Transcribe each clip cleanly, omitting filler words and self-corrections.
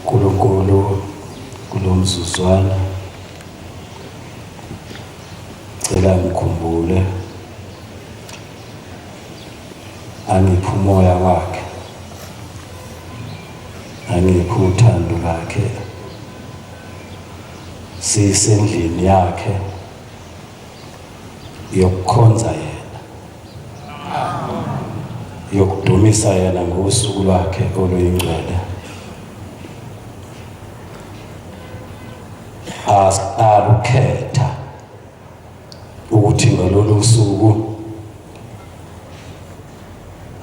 Nkulunkulu kulomzuzwana cela ngikhumbule angiphe umoya wakhe angiphe uthando lakhe sisendlini yakhe yokukhonza yena yokudumisa yena ngosuku lwakhe oluyingcwele alukhetha ukuthi ngalolu suku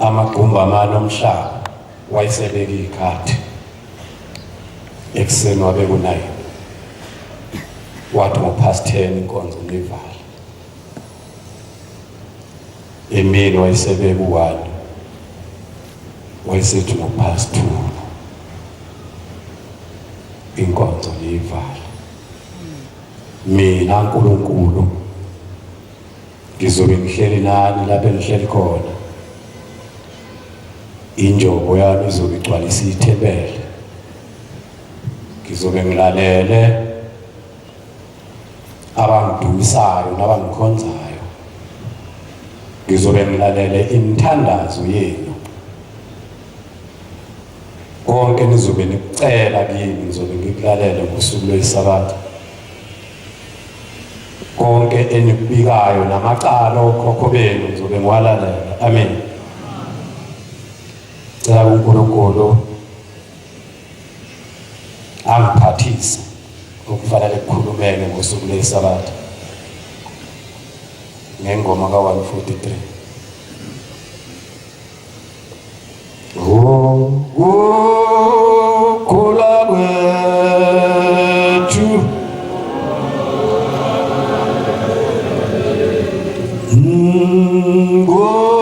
amagumbi amane omhlaba wayesebeka ikhathi ekuseni wabe ku-9 wathi ngo-past 10 inkonzo ngivala emini wayesebeka u-1 wayesethi ngo-past 2 inkonzo ngiyivala mina nkulunkulu ngizobe ngihleli nani lapho engihleli khona injobo yami izobe igcwalisa ithempeli ngizobe ngilalele abangidumisayo nabangikhonzayo ngizobe ngilalele imithandazo yenu konke nizobe nikucela kimi ngizobe ngikulalele ngosuku lwesabatha konke enikubikayo namacala okhokho benu ngizobe ngiwalalela amen cela kuNkulunkulu angiphathise okufanele kukhulumeke ngosuku lwesabatha ngengoma ka-143 Ukukhula kwethu Ngolo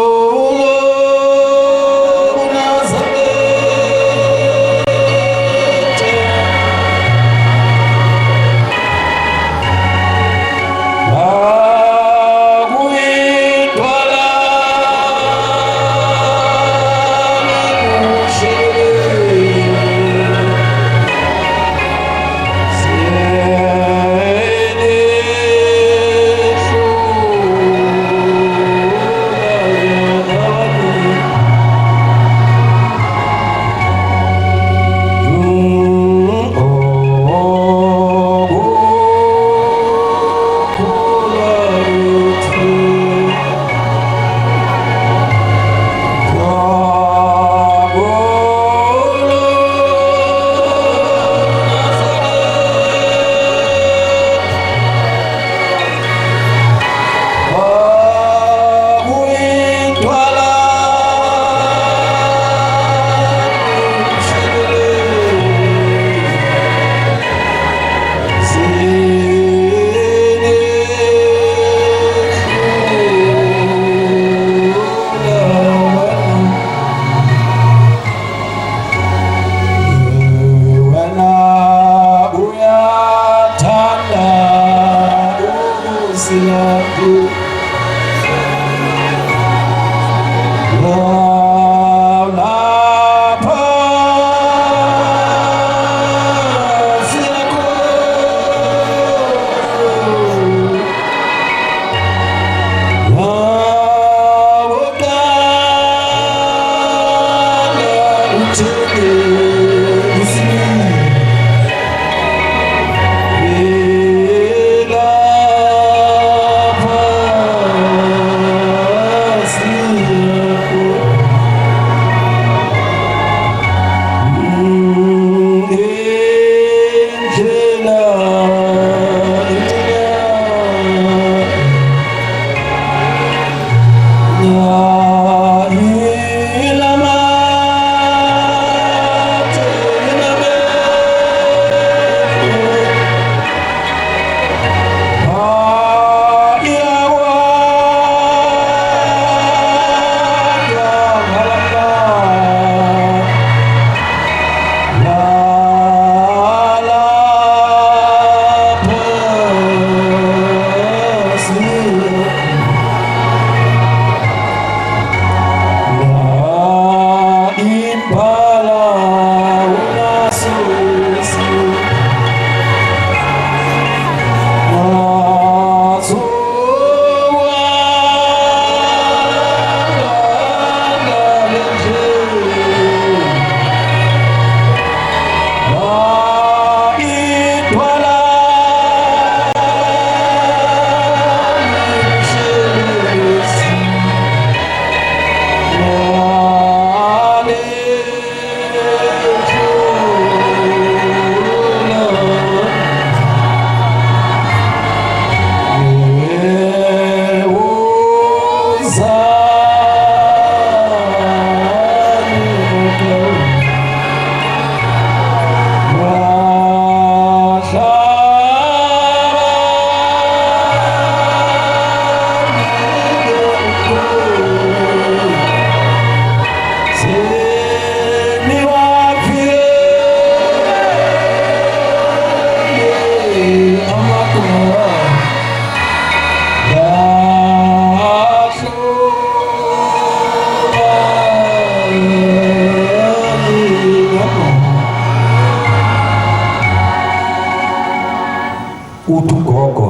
Uthi ugogo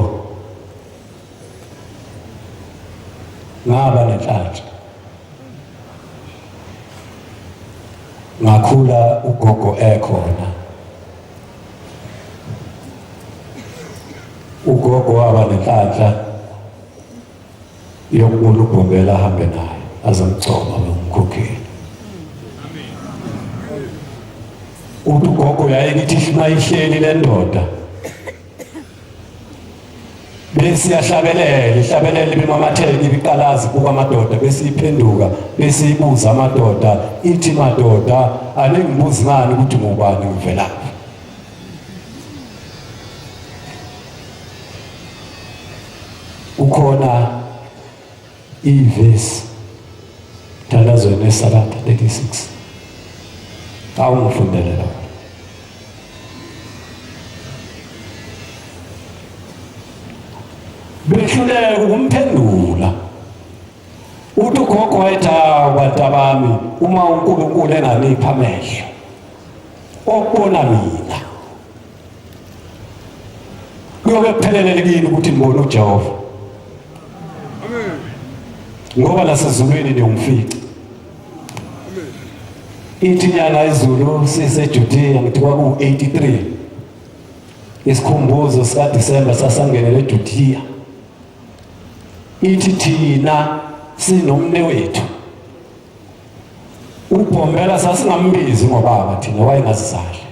ngaba nenhlanhla ngakhula ugogo ekhona ugogo waba nenhlanhla yokubona uBhombela ahambe naye azomgcoba bengumkhokheli uthi ugogo yaye kithi mayihleli le ndoda bese iyahlabelela ihlabelela ibimamatheka ibiqalaza ibuka amadoda bese iphenduka bese ibuza amadoda ithi madoda aningibuzi ngani ukuthi ngubani ngivelaphi Kukhona ivesi thandazweni eSabatha 36. Awungifundele lokho. Behluleka ukumphendula. Uthi ugogo wayethi hawu bantabami uma uNkulunkulu enganipha amehlo okubona mina kuyobe kuphelelele kini ukuthi nibone uJehova ngoba nasezulwini niyomfica ithi inyanga izulu siseJudiya ngithi kwaku-83 isikhumbuzo sikaDisemba sasangenele eJudiya ithi thina sinomne wethu uBhombela sasingambizi ngobaba thina wayengazizali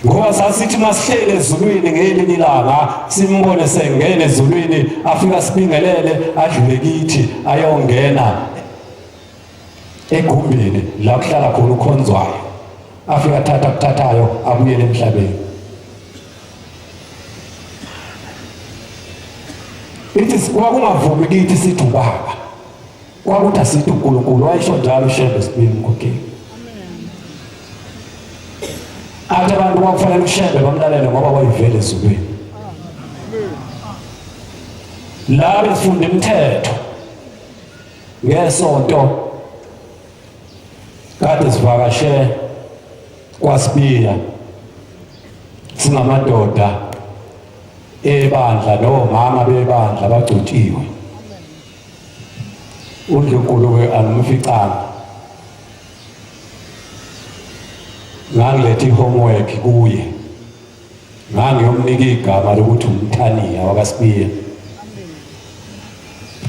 ngoba sasithi masihlele ezulwini ngelinye ilanga simbone sengena ezulwini afika sibingelele adlule kithi ayongena egumbini la kuhlala khona ukhonzwayo afika athatha kuthathayo abuyele emhlabeni ithi kwakungavumi kithi sithi ubaba kwakuthi asithi uNkulunkulu wayesho njalo uShembe sibili mkhokheli athi abantu kwakufanele uShembe bamlalele ngoba wayevele ezulwini la befunda imithetho ngesonto kade sivakashe kwaSibiya singamadoda ebandla nomama bebandla bagcotshiwe uNdlunkulu ke angimficanga ngangiletha i-homework kuye ngangiyomnika igama lokuthi umthaniya wakasibiya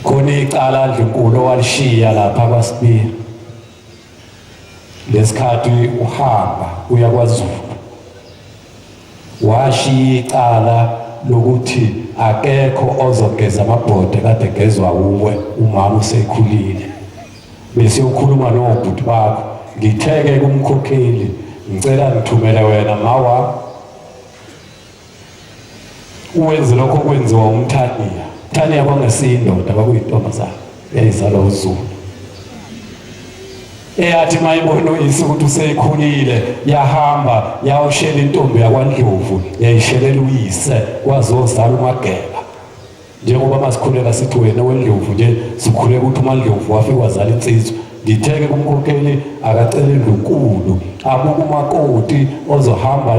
khona icala ndlunkulu owalishiya lapha kwasibiya lesikhathi uhamba uya kwaZulu washiya icala lokuthi akekho ozogeza amabhode kade gezwa uwe umama usekhulile bese ukhuluma nobhuti bakho ngitheke kumkhokheli ngicela ngithumele wena mawa uwenze lokho okwenziwa umthaniya mthaniya kwangesiyindoda kwakuyintombazana yayizalwa uZulu eyathi mayibona uyise ukuthi useyikhulile yahamba yayoshela intombi yakwaNdlovu yayishelela uyise kwazozala uMageba njengoba masikhuleka sithi wena wendlovu nje sikhuleka ukuthi uMandlovu wafike wazala insizwa ngitheke kumkhokheli akacele indlunkulu abuke umakoti ozohamba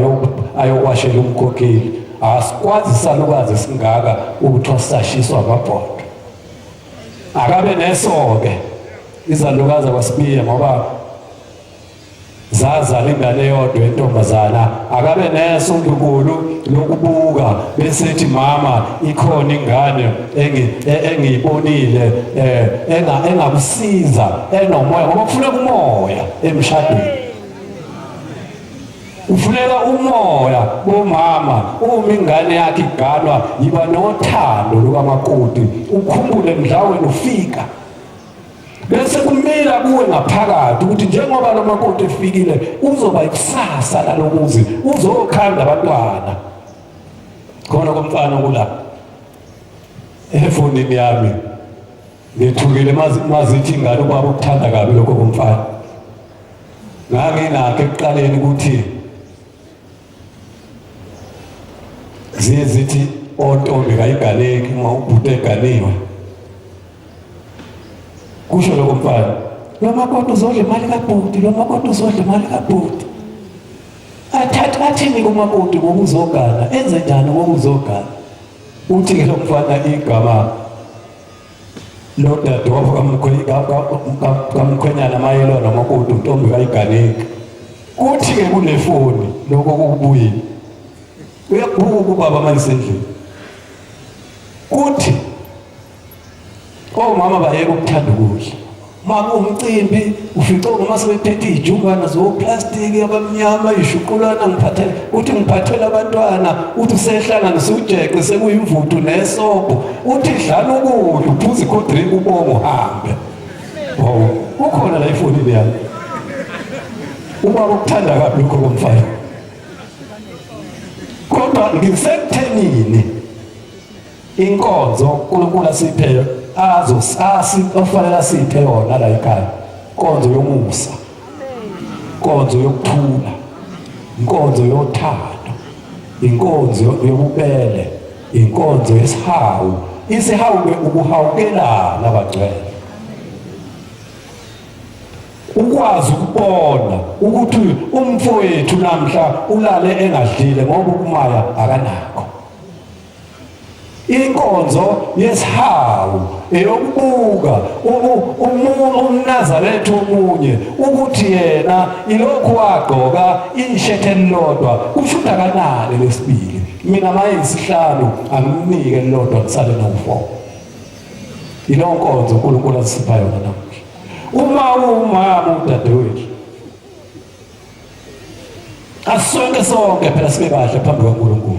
ayokwashela umkhokheli asikwazi isalukazi esingaka ukuthi sashiswa amabhodo akabe neso-ke izalukazi akwasibiye ngoba zazala ingane eyodwa intombazana akabe neso uNkulunkulu lokubuka bese ethi mama ikhona ingane engiyibonile eh, engakusiza enomoya ngoba kufuneka umoya emshadweni ufuneka umoya bomama uma ingane yakhe iganwa yiba nothando lukamakoti ukhumbule mdlaweni ufika bese kumila kuwe ngaphakathi ukuthi njengoba lo makoti efikile uzoba ikusasa lalomuzi uzokhanda abantwana khona komfana kula efonini yami ngethukile mazithi ingane ubaba ukuthanda kabi lokho komfana nganginakho ekuqaleni ukuthi ziye zithi ontombi kayiganeki uma ubhuti eganiwe kusho lokho mfana lo makoti uzodla imali kabhuti lo makoti uzodla imali kabhuti athathe Athini kumakoti ngoba uzogana? Enze njani ngoba uzogana? Uthi ke lo mfana igama lo dadewabo kamkhwenyana mayelwa nomakoti untombi kayiganeki. Kuthi-ke kunefoni lokho kukubuyile. Uyaguka ubaba mayisendlini. Kuthi omama bayeke ukuthanda ukudla uma kuwumcimbi ufice omama sebephethe iy'jumbana zoplastiki abamnyama ishuqulana ngiphathele uthi ngiphathele abantwana uthi usehlangana usujeqe sekuyimvuthu nesobho uthi dlala ukudla uphuze ikodrink ubonge uhambe oh kukhona la efonini yami ubaba ukuthanda kabi lokho komfana kodwa ngisekuthenini Inkonzo uNkulunkulu asiphe azosasi ofanele asiphe yona la ekhaya. Inkonzo yomusa. Inkonzo yokuthula. Inkonzo yothando. Inkonzo yobubele. Inkonzo yesihawu. Isihawu ke ukuhawukelana abangcwele. Ukwazi ukubona ukuthi umfowethu namhla ulale engadlile ngoba ukumaya akanakho. Inkonzo yesihawu eyokubuka umNazaretha omunye ukuthi yena ilokhu wagqoka ishethe elilodwa kusho ukuthi akanalo lesibili mina maye isihlanu angimnike elilodwa ngisale no-four. Yileyo nkonzo uNkulunkulu asipha yona namuhla. Uma uwumama udadewethu asonke sonke phela sibe kahle phambi kwaNkulunkulu.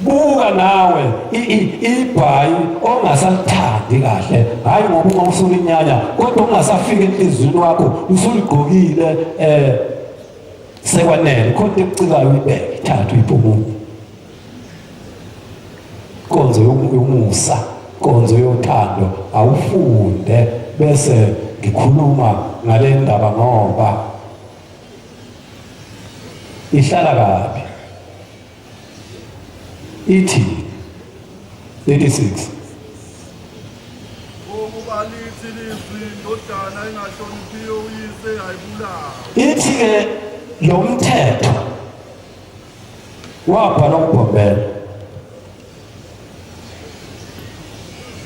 Buka nawe ibhayi ongasalithandi kahle, hayi ngoba uma usulinyanya kodwa ungasafika enhliziyweni wakho usuligqokile eh sekwanele khona into ekucikayo uyibeke ithathe uyiphumuke. Inkonzo yomusa, inkonzo yothando awufunde bese ngikhuluma ngale ndaba ngoba ihlala kabi. Ithi 36 Ngokuba lithi lizwi indodana engahloniphiyo uyise ayibulawa. Ithi-ke lo mthetho wabhala uBhombela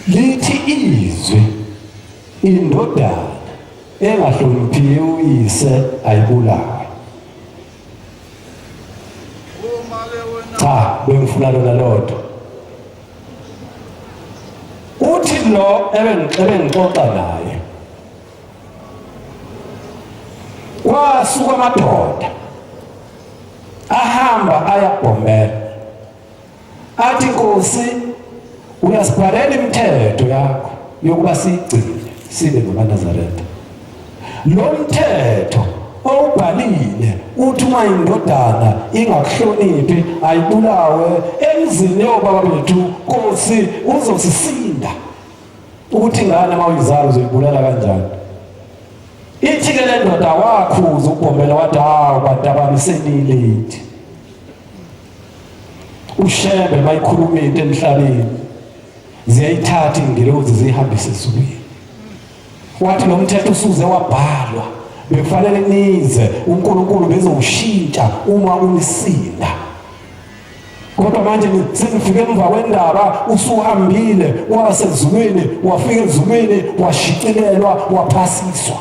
lithi izwi indodana engahloniphiyo uyise ayibulawe. Cha, bengifuna lona lodwa. Uthi lo ebengixoxa naye kwasuka amadoda ahamba ayabhombela athi Nkosi uyasibhalela imithetho yakho yokuba siyigcine sibe ngamaNazaretha lo mthetho owubhalile uthi uma indodana ingakuhloniphi ayibulawe emzini yobaba bethu Nkosi uzosisinda ukuthi ingane uma uyizala uzoyibulala kanjani ithi ke le ndoda wakhuza ubhombela wathi hawu bantu abami senilate ushembe mayikhuluma into emhlabeni ziyayithatha ingilozi ziyihambise ezulwini wathi lo mthetho usuze wabhalwa bekufanele nize uNkulunkulu bezowushintsha uma unisinda kodwa manje sengifike emva kwendaba usuhambile wasezulwini wafika ezulwini washicilelwa waphasiswa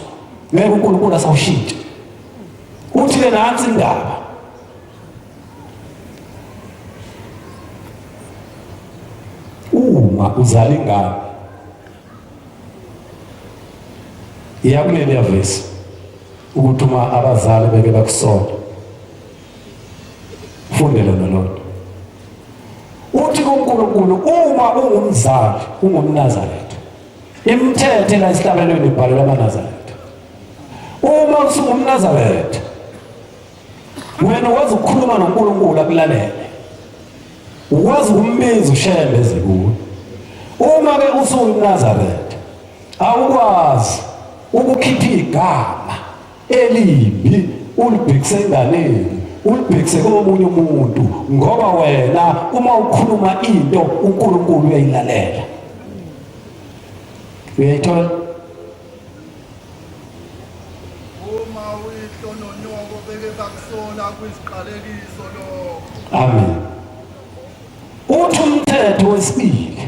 ngeke uNkulunkulu asawushintshe uthi ke nansi indaba uma uzala ingane iya kuleliya vesi ukuthi uma abazali beke bakusola funde lona lona uthi kuNkulunkulu uma ungumzali ungumNazaretha imithetho la esihlabelweni ibhalelwa amaNazaretha uma usungumNazaretha wena ukwazi ukukhuluma noNkulunkulu akulalele ukwazi ukumbiza ushembe eze kuwe uma ke usungumNazaretha awukwazi ukukhipha igama elibi ulibhekise enganeni ulibhekise komunye umuntu ngoba wena uma ukhuluma into uNkulunkulu uyayilalela uyayithola. Uma uyihlo nonyoko beke bakusola kuyisiqalekiso lokho. Amen. Uthi umthetho wesibili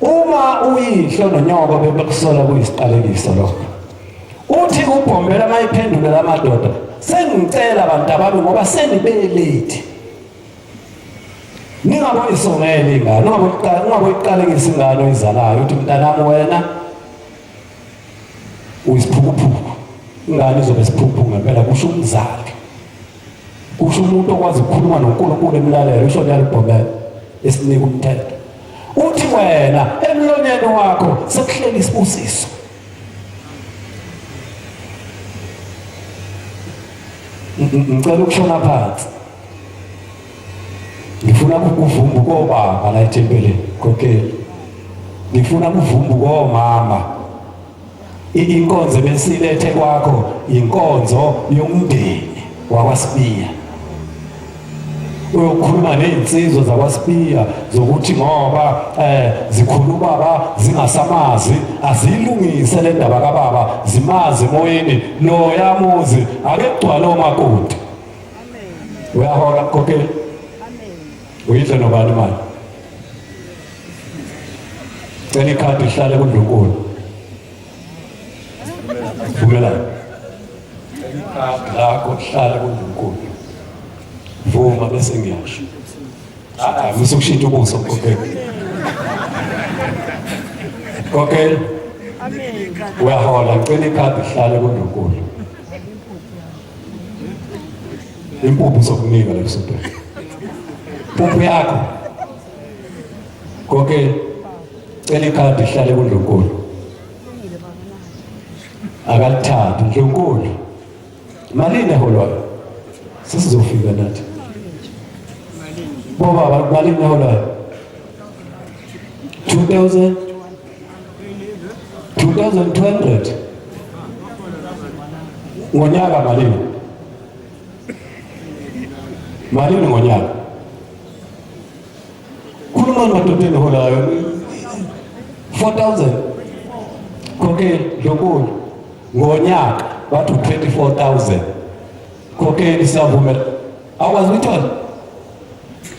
uma uyihlo nonyoko bebekusola kuyisiqalekiso lokho. Uthi ubhombela mayiphendule lamadoda sengicela bantabami ngoba senibelethi. Ningaboyisongela ingane, ungaboyiqalekisa ingane oyizalayo uthi mntanami wena uyisiphukuphuku. Ingane izobe isiphukuphuku ngempela kusho umzali. Kusho umuntu okwazi ukukhuluma noNkulunkulu emlalelo, usho njalo uBhobela esinika umthetho. Uthi wena emlonyeni wakho sekuhleli isibusiso. Ngicela ukushona phansi. Ngifuna ukuvumba kobaba la ethempelini, khokheli. Ngifuna ukuvumba komama. Inkonzo ebesilethe kwakho inkonzo yomndeni wakwaSibiya. Uyokhuluma nezinsizwa zakwaSibiya zokuthi ngoba eh zikhula ubaba zingasamazi azilungise le ndaba kababa zimazi emoyeni lo yamuzi ake kugcwale omakoti. Uyahola mkhokheli? Uyidle nobani imali? Cela ikhadi lihlale kundlunkulu. Vumelani. Cela ikhadi lakho lihlale kundlunkulu. Vuma bese ngiyasho. Ah, musa ukushintsha ubuso mkhokheli. Mkhokheli. Uyahola, cela ikhadi lihlale kundlunkulu. Impuphu sokunika leso nto. Impuphu yakho. Konke cela ikhadi ihlale kuNdlunkulu. Akalithathi Ndlunkulu. Malini eholwayo? Sesizofika nathi. Bobaba malini eholwayo? 2000 2200 ngonyaka malini? Malini ngonyaka? Khuluma madoda eniholayo 4000 khokheli Dlonkulu ngonyaka bathi 24000 khokheli siyavumela awukwazi ukuyithola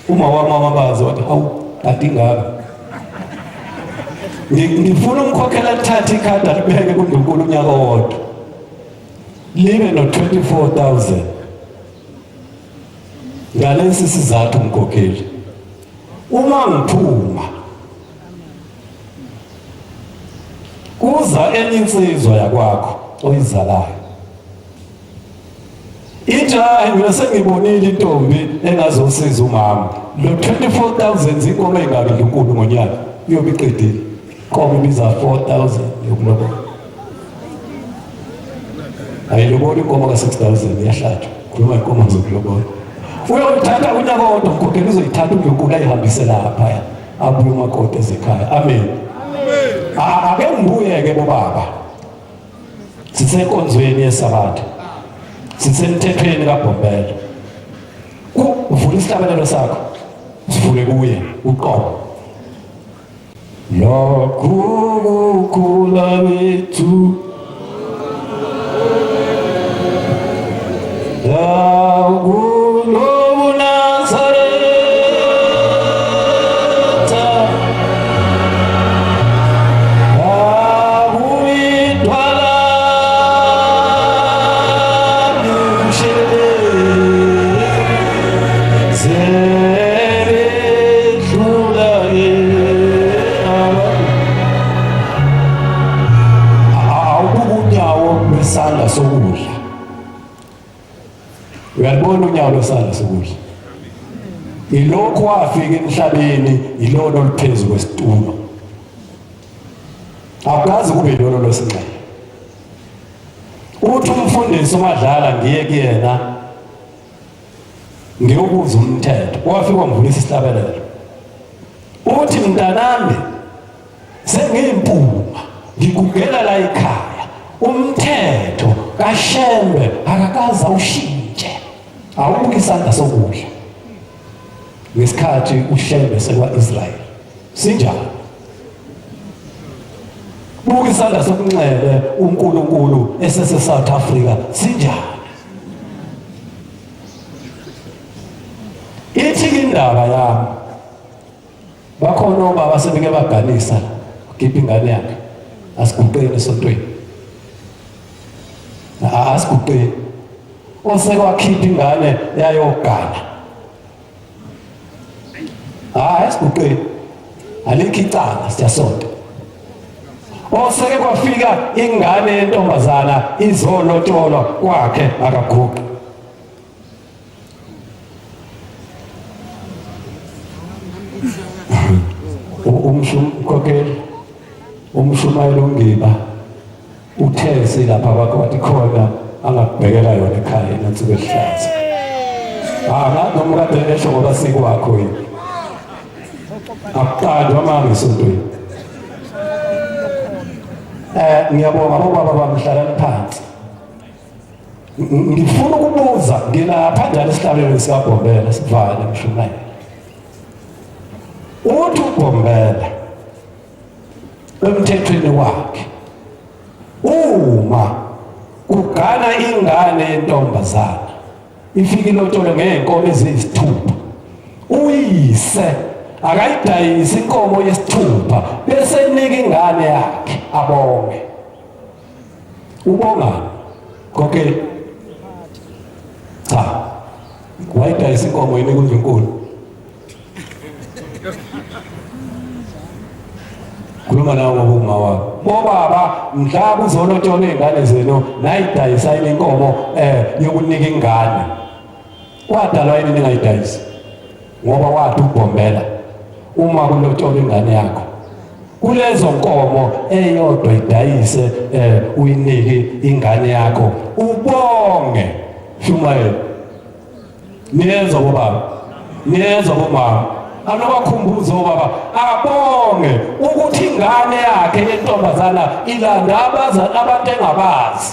uma wami wamabazi wathi hawu kanti ingaka ngifuna umkhokhela lithathe ikhadi alibeke kundlunkulu unyaka owodwa libe no-24000 ngalesi sizathu mkhokheli uma ngiphuma kuza enye insizwa yakwakho oyizalayo ithi hayi mina sengibonile intombi engazosiza umama lo 24000 zinkomo ey'ngaki ndlunkulu ngonyaka iyobe iqedile inkomo ibiza 4000 yokulobola ayiloboli inkomo ka-6000 iyahlatshwa khuluma inkomo zokulobola uyoyithatha unyaka owodwa mkhokheli uzoyithatha undlunkulu ayihambise laphaya abuye umakoti ezekhaya amen ake ngibuye-ke bobaba sisenkonzweni yesabatha sisemthethweni kabhombela uvula isihlabelelo sakho sivule kuye uqobo lokhu kukhula kwethu Nazaretha Awubuka unyawo lwesandla sokudla. Uyalibona unyawo lwesandla sokudla. Ilokhu wafika emhlabeni ilona oluphezu kwesitulo. Akukaze kube yilolo lwesinxele. Uthi umfundisi uMadlala ngiye kuyena ngiyobuza umthetho. Wafika wangivulisa isihlabelelo. Uthi mntanami sengiyimpunga ngigugela la ekhaya umthetho kaShembe akakaze awushintshe awubuke isandla sokudla ngesikhathi uShembe sekwa-Israyeli sinjani. Buka isandla sokunxele uNkulunkulu esese South Africa sinjani? Ithi indaba yami bakhona obaba sebeke baganisa khipha ingane yakhe asiguqeni esontweni asiguqeni osekwakhipha ingane yayogana hayi asiguqeni alikho icala siyasonta oseke kwafika ingane yentombazana izolotsholwa kwakhe akaguqi umkhokheli umshumayeli ungiba uthe silapha kwakho wathi khona angakubhekela yona ekhaya yena nsuku ehlaza ah noma kade esho ngoba sikwakho yini akuqandwa manje esontweni eh ngiyabonga bobaba bamhlalani phansi ngifuna ukubuza ngilapha njalo esihlabelweni sikaBhombela sivale mshumayeli uthi uBhombela emthethweni wakhe uma kugana ingane yentombazana ifike ilotshole ngey'nkomo eziyisithupha uyise akayidayisi inkomo yesithupha bese enika ingane yakhe abonge ubongani konke cha wayidayisa inkomo yini kundlunkulu khuluma nawe ngoba uma wakho bobaba mhla kuzolotsholwa iy'ngane zenu nayidayisa yini inkomo um yokunika ingane wadalwa yini ningayidayisi ngoba wathi ubhombela uma kulotsholwa ingane yakho kulezo nkomo eyodwa idayise eh uyinike ingane yakho ubonge shumayela niyezwa bobaba niyezwa bomama anobakhumbuza obaba abonge ukuthi ingane yakhe yentombazana ilanda abazali abantu engabazi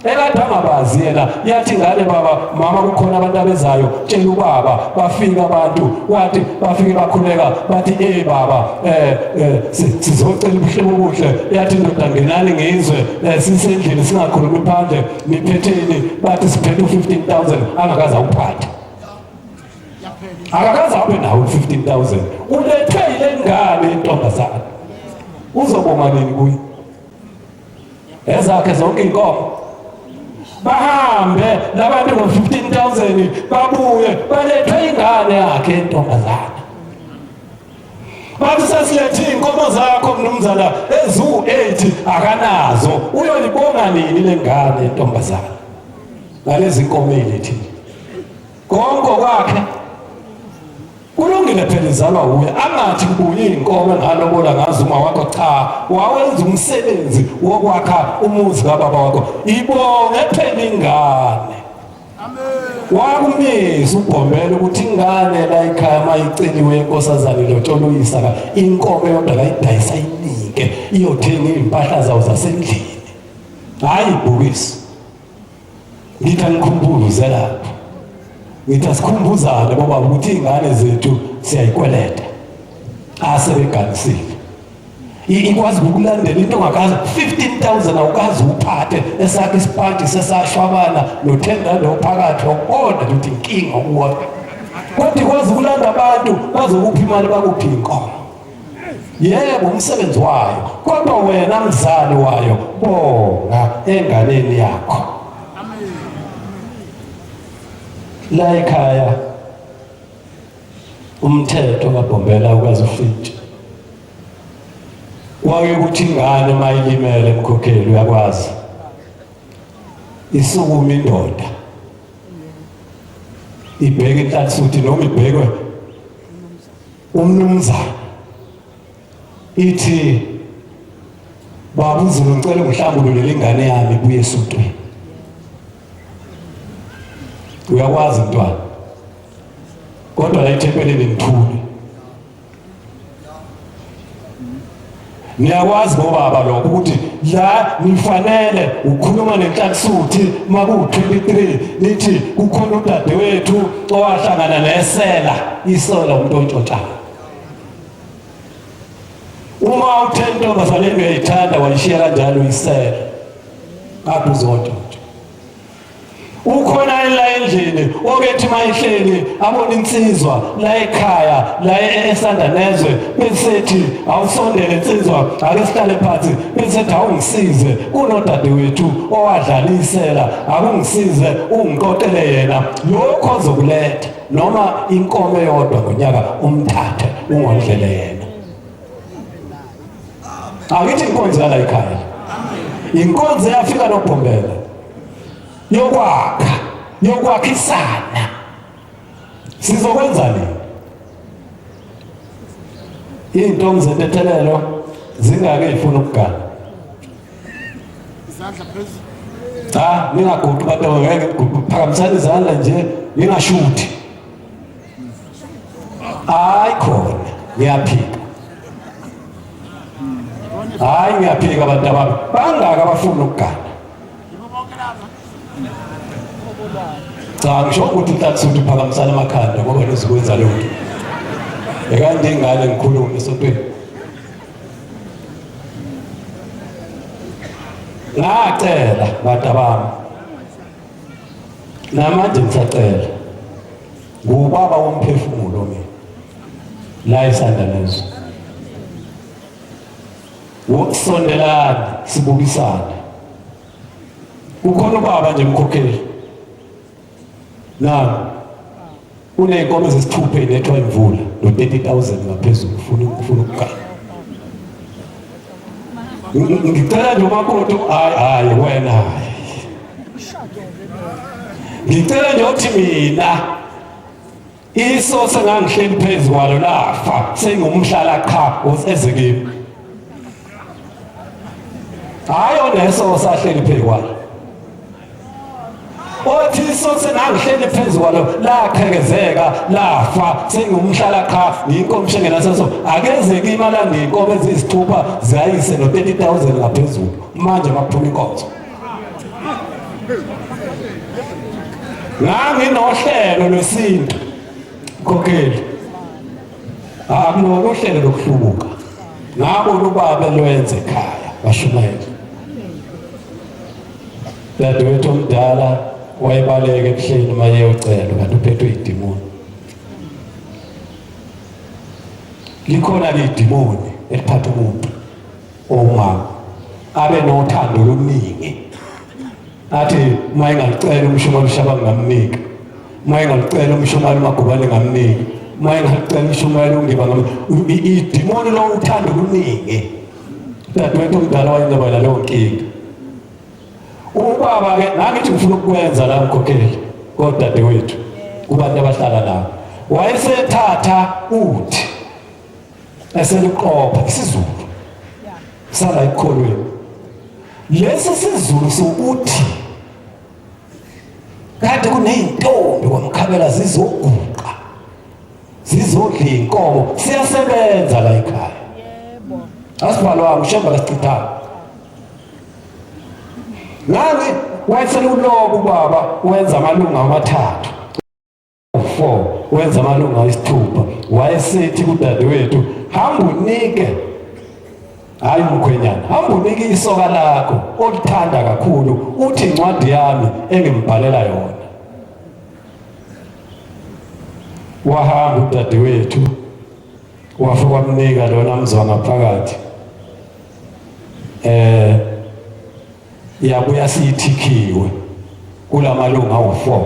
ekade angabazi yena yathi ngane baba mama kukhona abantu abezayo tshela ubaba bafika abantu wathi bafike bakhuleka bathi eh baba eh, eh sizocela ubuhle obuhle yathi ndoda ngenani ngizwe eh, sisendlini singakhulumi phandle niphetheni bathi siphethe u-15000 angakaze awuphathe akakaze abe nawo u-15000 ulethwe yile ngane intombazana uzobonga nini kuye ezakhe zonke inkomo bahambe labantu ngo-15000 babuye balethe ingane yakhe intombazana bathi sesilethe iy'nkomo zakho mnumzana eziwu-8 akanazo uyoyibonga nini le ngane intombazana ngalezi nkomo eyilethile konke kwakhe Kulungile phela izalwa wuye angathi kubuye iy'nkomo engalobola ngazo uma wakho cha wawenza umsebenzi wokwakha umuzi kababa wakho ibonge phela ingane wakumisa ubhombela ukuthi ingane la ekhaya uma iceliwe inkosazane lotshola uyisa ka inkomo eyodwa kayidayisa inike iyothenga iy'mpahla zawo zasendlini hhayi ibhokisi ngithi angikhumbuze lapho ngithi asikhumbuzane bobaba ukuthi iy'ngane zethu siyayikweleta asebeganisile ikwazi ukulandela into ongakazi 15000 awukazi uphathe esakhe isipantshi sesashwabana no-10 rand ophakathi wakubona ukuthi inkinga kuwona kodwa ikwazi ukulanda abantu bazokupha imali bakuphi inkomo yebo umsebenzi wayo kodwa wena mzali wayo bonga enganeni yakho la ekhaya umthetho kaBhombela ukwazi ufithe kwake ukuthi ingane mayilimele emkhokheli uyakwazi isukuma indoda ibheke inhlansuthi noma ibhekwe umnumzane ithi baba uZulu ngicela ungihlambululele ingane yami ibuye esontweni uyakwazi mntwana kodwa la ethempelini ngithule Niyakwazi bobaba lokho ukuthi la nifanele ukhuluma nenhlansuthi maku-23 nithi kukhona udadewethu owahlangana nesela isola umuntu ontshontshayo. Uma uthe intombazane uyayithanda wayishiya kanjalo uyisele. Kade uzodwa. Ukhona la endlini okethi mayihleli abona insizwa la ekhaya la e-, esanda nezwe besethi awusondele insizwa ake sihlale phansi besethi awungisize kunodadewethu owadlalisela akungisize ungiqoqele yena lokho ozokuletha noma inkomo eyodwa ngonyaka umthathe ungondlele yena. Akithi inkonzo yala ekhaya. Inkonzo eyafika nobhombela yokwakha, yokwakhisana. Sizokwenza nini? Izintombi zentethelelo zingake ifuna ukugana. Izandla phezulu. Cha, ningaguqi bantu ngeke phakamisani izandla nje ningashuthi. Hayi khona ngiyaphika. Hayi ngiyaphika abantu abami. Bangaka abafuna ukugana. Cha ngisho ukuthi uTatsuti uphakamisana amakhanda ngoba nizokwenza lutho. Ekande ingane ngikhulume esontweni. Ngacela bantu abami. Namanje ngisacela. Ngubaba womphefumulo mina. La isandla lezo. Wokusondelana sibukisane. Kukhona ubaba nje mkhokheli. Nami uney'nkomo ezisithupha ey'lethwa imvula no-30 000 ngaphezulu ufuna ufuna ukugana. Ngicela nje umakoti hayi hayi wena hayi. Ngicela nje uthi mina iso sengangihleli phezu kwalo lafa sengumhlala qha eze kimi. Hayi oneso sahleli phezu kwalo. Othi iso sengangihleli phezu kwalo laqhekezeka lafa sengumhlala qha ngiyinkomo engenaseso akeze kimi alande inkomo eziyisithupha zayise no 30000 ngaphezulu manje makuphuma inkonzo. Nganginohlelo lwesintu khokheli. Akulona uhlelo lokuhlubuka. Ngabona ubaba elwenze ekhaya bashumayela. Dadewethu omdala wayebaleka ebuhleni uma eyocela kanti uphethwe idimoni. Likhona-ke idimoni eliphatha umuntu owumama abe nothando oluningi athi uma engalicela umshumali ushaba ngingamnika uma engalicela umshumali umagubane ngamnika uma engalicela umshumali ungiba ngamnika idimoni lo uthando oluningi dadewethu omdala wayeneba naleyo nkinga ubaba ke ngangithi ngifuna ukukwenza la mkhokheli kodadewethu kubantu abahlala nabo wayesethatha uthi eseluqopha isiZulu sala ekukholweni lesi siZulu sokuthi kade kuneyintombi kwamkhabela zizoguqa zizodla inkomo siyasebenza la ekhaya yebo asibhalwanga ushemba kasichithanga ngani wayeseluloba ubaba wenza amalunga amathathu 4 wenza amalunga ayisithupha wayesethi kudadewethu hamba unike hayi umkhwenyana hamba unike isoka lakho olithanda kakhulu uthi incwadi yami engimbhalela yona wahamba udadewethu wafika wamnika lona mzwa ngaphakathi eh yabuya siyithikhiwe kulamalunga awu-4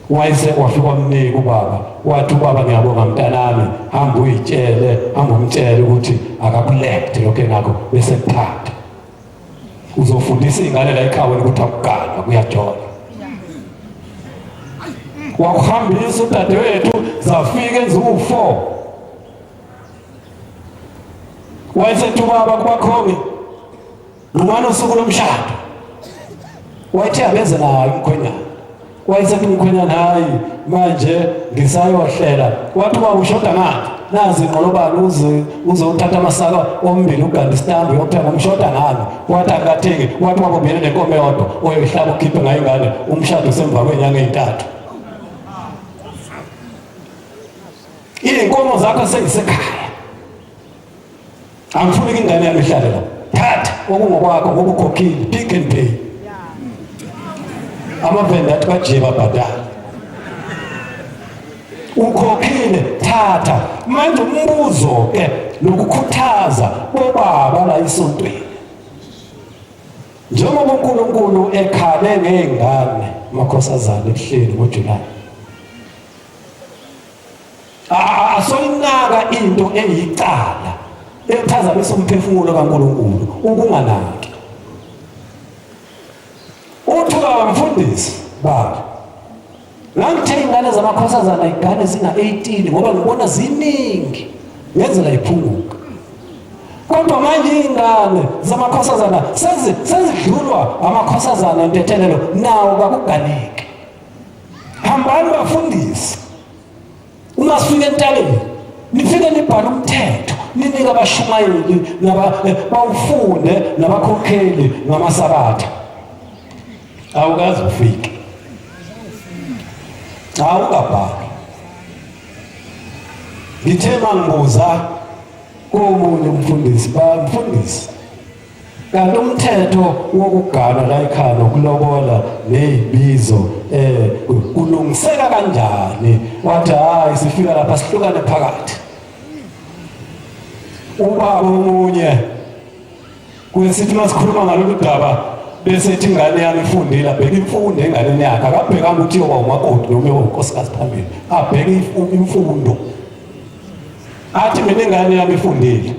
wayese wafika wamnika ubaba wathi ubaba ngiyabonga mntanami hamba uyitshele hamba umtshele ukuthi akakulethe lokho engakho bese kuthatha uzofundisa iy'ngane la ekhaya ukuthi akuganwa kuyajola wakuhambisa udadewethu zafika eziwu-4 wayesethi ubaba kubakhongi Ngubani usuku lomshado? Wayethe abeze naye umkhwenyana. Wayesethi umkhwenyana hayi manje ngisayohlela. Wathi ubaba ushoda ngani? Nazi inqolobane uze uzothatha amasaka ombili uganda isitambu uyothenga umshoda ngani? Wathi akathengi. Wathi ubaba ubuyele nenkomo eyodwa oyoyihlaba ukhiphe ngayo ingane umshado usemva kwenyanga ey'ntathu. Iy'nkomo zakho sengisekhaya. Angifuni ingane yami ihlale la. Thatha okungokwakho ngoba ukhokhile, pick and pay. Amavenda athi bajiye babhadala. Ukhokhile, thatha. Manje umbuzo ke nokukhuthaza bobaba la esontweni. Njengoba uNkulunkulu ekhale ngezingane makhosazana ebuhleni ngoJuly. Asoyinaka into eyicala ephazamisa umphefumulo kaNkulunkulu ukunganaki. Uthi ubaba mfundisi baba ngangithe ingane zamakhosazana ingane zinga-18 ngoba ngibona ziningi ngenzela iphunguka kodwa manje iy'ngane zamakhosazana sezidlulwa amakhosazana entethelelo nawo kakuganeki hambani bafundisi Uma sifika entabeni nifike nibhale umthetho ninike abashumayeli eh, bawufunde nabakhokheli ngamasabatha awukaze ufike cha ungabhali ngithe mangibuza komunye umfundisi bamfundisi Kanti umthetho wokugana la ekhaya nokulobola nezibizo eh kulungiseka kanjani? Wathi hayi sifika lapha sihlukane phakathi. Ubaba omunye kwesithi masikhuluma ngalolu daba bese ethi ingane yami ifundile abheke imfundo enganeni yakhe akabhekanga ukuthi iyoba umakoti noma iyoba unkosikazi phambili abheke imfundo athi mina ingane yami ifundile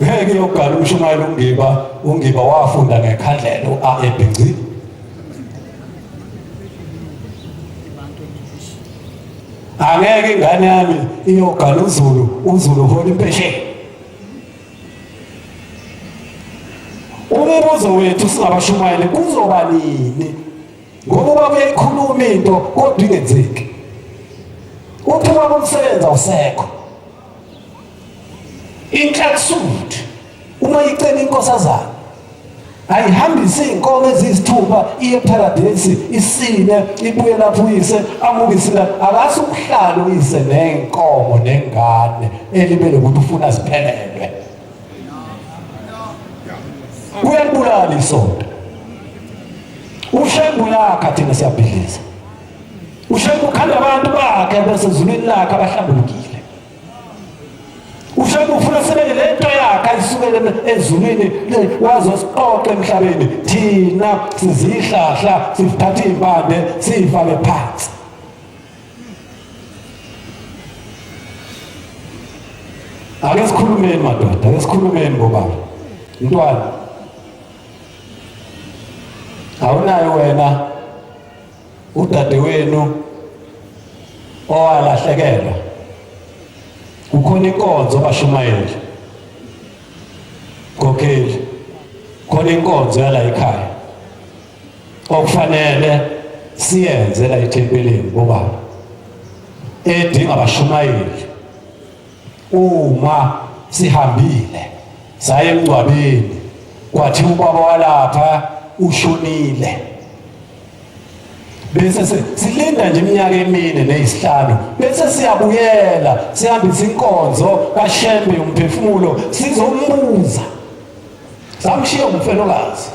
Ngeke iyogala umshumayeli uNgiba, uNgiba wafunda ngekhandlela u-A ebhinci. Angeke ingane yami iyogala uZulu, uZulu uhola impesheni. Umbuzo wethu singabashumayeli kuzoba nini? Ngoba uba uyayikhuluma into kodwa ingenzeki. Uphuma komsebenzi awusekho. Inhlakusuthu uma icela inkosazana ayihambise iy'nkomo eziyisithupha iye epharadesi isine ibuye lapho uyise amukise la akase ukuhlala uyise nenkomo nengane elibele ukuthi ufuna ziphelelwe uyalibulala isonto ushembu yakha thina siyabhidliza ushembu ukhanda abantu bakhe besezulwini lakhe abahlambulukile Ushembe ufuna sebele lento yakhe ayisukele ezulwini wazosiqoqa emhlabeni thina sizihlahla sithatha izimpande siyifake phansi Ake sikhulumeni madoda ake sikhulumeni bobaba mntwana awunayo wena udadewenu owalahlekelwa kukhona inkonzo bashumayeli khokheli khona inkonzo yala ekhaya okufanele siyenze la ethempelini bobaba edinga abashumayeli uma sihambile saye emngcwabeni kwathi ubaba walapha ushonile bese silinda nje iminyaka emine neyisihlanu bese siyabuyela sihambisa inkonzo kaShembe umphefumulo sizombuza samshiya umfelokazi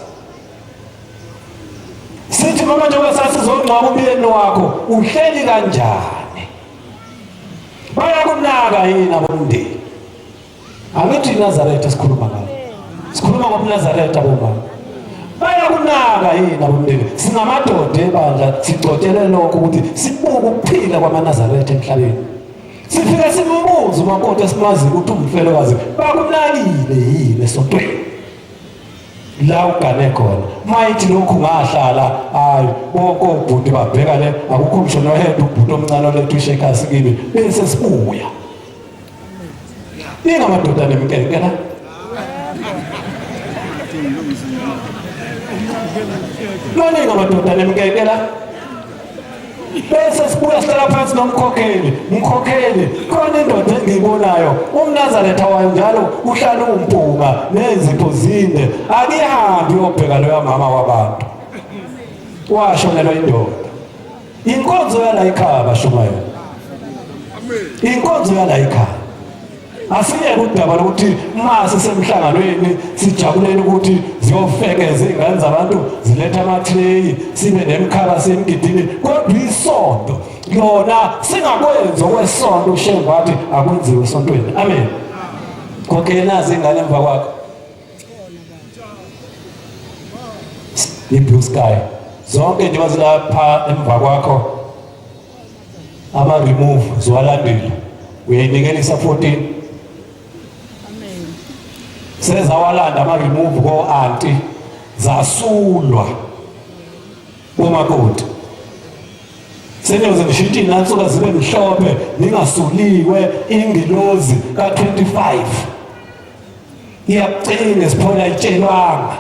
sithi mama njengoba sasizongcwaba umyeni wakho uhleli kanjani bayakunaka yini abomndeni Angithi iNazaretha sikhuluma ngayo. Sikhuluma ngobuNazaretha bomama. Bayakunaka yini abomndeni? Singamadoda ebandla sigcotshele lokho ukuthi sibuke ukuphila kwamaNazaretha emhlabeni. Sifike simbuze umakoti esimazi ukuthi umfelokazi bakunakile yini esontweni. La ugane khona. Mayithi lokhu ngahlala hayi bonke obhuti babheka le akukho ngisho noyedwa ubhuti omncane oletha ushekasi kimi bese sibuya. Ningamadoda nemkenke la. Baningi amadoda nemkenke la. Bese sibuya sihlala phansi nomkhokheli, mkhokheli khona indoda engiyibonayo umNazaretha wayo njalo uhlala umpunga nezipho zinde akihambi uyobheka loya mama wabantu. Washonelwa indoda. Inkonzo yala ekhaya bashumayela. Inkonzo yala ekhaya. Asiyeke udaba lokuthi uma sisemhlanganweni sijabulela ukuthi ziyofekeza iy'ngane zabantu ziletha amathireyi sibe nemkhaba semgidini, kodwa isonto lona singakwenzi okwesonto. UShembe wathi akwenziwe esontweni. Amen. Konke nazi ingane emva kwakho i-blue sky zonke njengoba zilapha emva kwakho ama-remove ziwalandile uyayinikelisa 14 sezawalanda ama-remove ko-anti zasulwa komakoti seniyoze ngishintshe inansuka zibe mhlophe ningasuliwe ingilozi ka-25 iyakucinga esiphola itshelwanga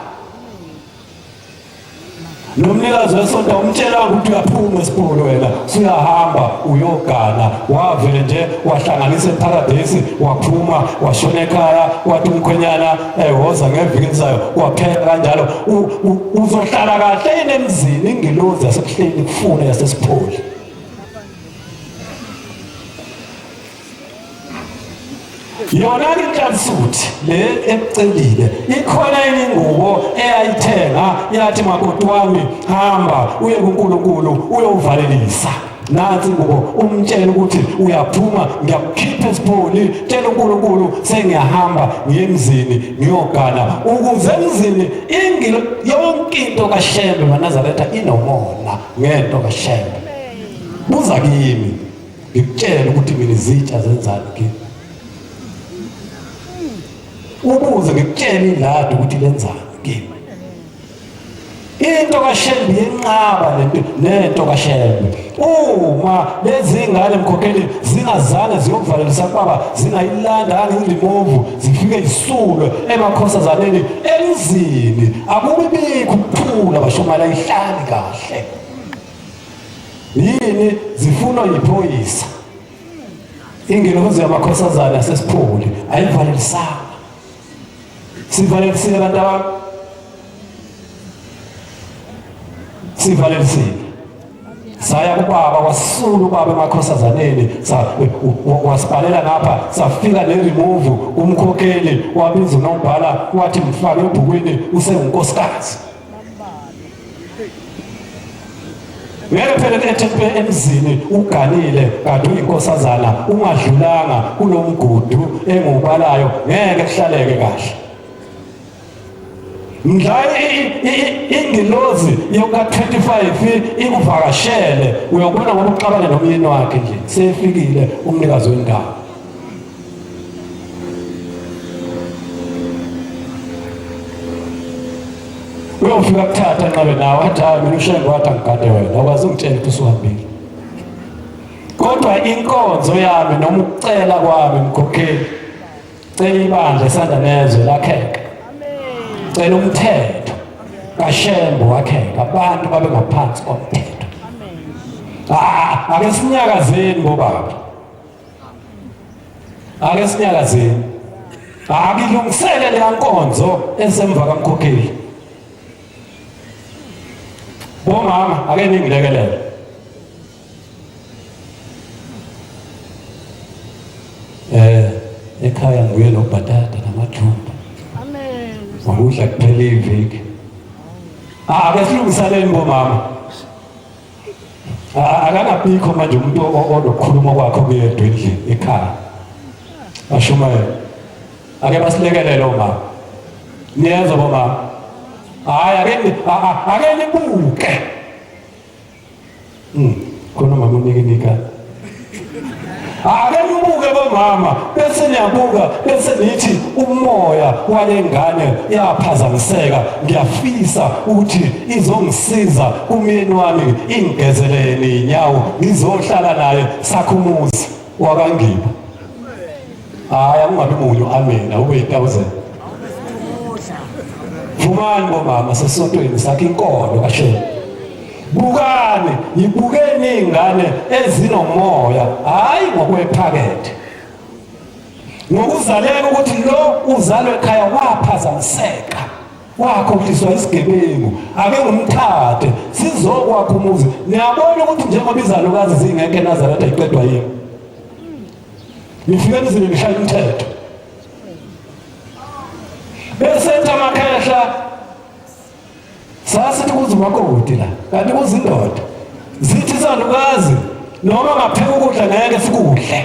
nomnikazi wesonto umtshelanga ukuthi uyaphuma esipolo wena suyahamba uyogana wavele nje wahlanganisa eparadesi waphuma washona ekhaya wathi umkhwenyana ehoza ngeviki elizayo waphela kanjalo. Uzohlala kahle yini emzini ingilozi yasekuhleni kufuna yasesipholi? Yona ke inhlansuthi le ekucelile ikhona yini ingubo eyayithenga yathi makoti wami hamba uye kuNkulunkulu uyovalelisa? Nansi ingubo, umtshele ukuthi uyaphuma, ngiyakukhipha esipholi, tshela uNkulunkulu sengiyahamba ngiye emzini ngiyogana, ukuze emzini ingilo yonke into kaShembe maNazaretha inomona ngento kaShembe. Buza kimi ngikutshele ukuthi mina izitsha zenzani kimi, ubuze ngikutshele iladi ukuthi lenzani kimi. Into kaShembe yenqaba lento nento kaShembe. Uma lezi ngane mkhokheli zingazange ziyokuvalelisa kubaba, zingayilanda ngilimovu, zifike isulwe emakhosazaneni emzini, akubi bikho ukuthula, bashumala ihlali kahle. Yini zifunwa yiphoyisa? Ingelozi yamakhosazana yasesipholi ayivalelisanga. Sivalelisile abantu abami, sivalelisile. Saya kubaba, wasula ubaba emakhosazaneni, wasibhalela ngapha, safika ne-remove. Umkhokheli wabiza unobhala wathi mfake ebhukwini usengunkosikazi. Ngeke phela ethe emzini uganile kanti uyinkosazana ungadlulanga kulomgudu engubalayo, ngeke kuhlaleke kahle. Mdla ingilozi yoka-25 ikuvakashele, uyobona ngoba uxabane nomyeni wakhe nje sefikile umnikazi wendawo. Uyofika kuthatha nqabe nawe athi hayi mina uShembe wathi angigade wena, awukwazi ungitshela ukuthi usuhambile. Kodwa inkonzo yami noma ukucela kwami mkhokheli, cela ibandla esanda nezwe lakheka, cela umthetho kaShembe wakheka, abantu babe ngaphansi komthetho. Ah, ake sinyakazeni bobaba, ake sinyakazeni, akilungisele leya nkonzo esemva kamkhokheli. Bomama ake ningilekelele. Ekhaya ngibuye nobhatata namathumba. Amen. Ngokudla kuphela iviki. Ake silungisaneni bomama. Akangabikho manje umuntu onokukhuluma kwakho kuyedwa endlini ekhaya. Bashumayela. Ake basilekelele omama. Niyezwa bomama? Hayi ake ake nibuke. Khona mama unikinika. Ake nibuke bomama bese niyabuka bese nithi umoya walengane yaphazamiseka, ngiyafisa ukuthi izongisiza umyeni wami ingigezelele inyawo ngizohlala naye sakhe umuzi wakangiba. Hayi akungabi munyu, amen, awube yi-1000. Vumani bomama sesontweni sakhe inkolo kaShembe. Bukani, yibukeni iy'ngane ezinomoya, hhayi ngokwephakethe. Ngokuzaleka ukuthi lo uzalwe ekhaya waphazamiseka, wakhohliswa isigebengu, ake ngimthathe sizokwakha umuzi. Niyabona ukuthi njengoba izalukazi zingekho eNazaretha iqedwa yini? Nifike emzini nishaya umthetho. Bese ethi amakhehla sasithi kuze umakoti la kanti kuze indoda. Zithi salukazi noma ngapheka ukudla ngeke sikudle.